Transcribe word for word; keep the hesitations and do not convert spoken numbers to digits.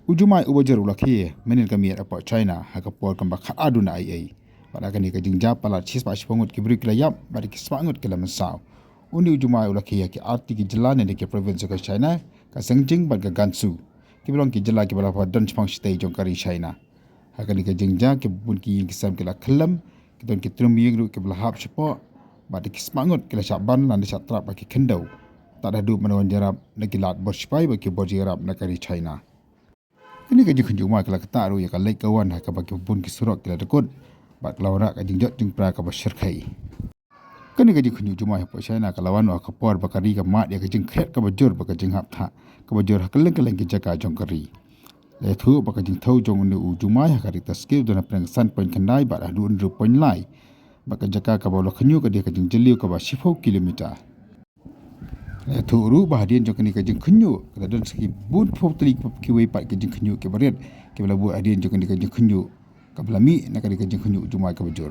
U Jumai uba jur u la khie mynhynnin ka miet hapoh China ha ka por kaba khatar duna eiei. Bad ha kane ka jingjia palat shispah shiphew ngut ki briew ki la ïap bad ki spah ngut ki la mynsaw. Une u Jumai u la khie ha ki artylli ki jylla ne ki province ka China, ka Zhejiang bad ka Gansu, kiba long ki jylla kiba la don shaphang shatei jong ka ri China. Ha kane ka jingjia ki bun ki ïing ki sem ki la khyllem, ki don ki trum ïing ruh kiba la hap shapoh, bad ki spah ngut ki la shah ban lane shah trap ha ki khyndew. Tad haduh ban wan ïarap na ki lad bor shipai bad ki bor jingïarap na ka ri China. Kane ka jingkhynñiuh Jumai ka la ktah ruh ïa ka leit ka wan ha kaba ki bun ki surok ki la dkut bad ka la wanrah ka jingjot jingpra kaba shyrkhei. Kane ka jingkhynñiuh Jumai hapoh China ka la wan ha ka por ba ka ri ka mad ïa ka jingkhriat kaba jur bad ka jinghap thah kaba jur ha kylleng kylleng ki jaka jong ka ri. La ïathuh ba ka jingthew jong une u Jumai ha ka Richter scale don ha pdeng san point khyndai bad haduh hynriew point lai. Bad ka jaka kaba u la khynñiuh ka dei ka jingjylliew kaba shiphew kilometer. La ïathuh ruh ba hadien jong kane ka jingkhynñiuh ka la don sa ki bun phew tylli kiwei pat ki jingkhynñiuh kiba rit kiba la buh hadien jong kane ka jingkhynñiuh kaba la mih na kane ka jingkhynñiuh Jumai kaba jur.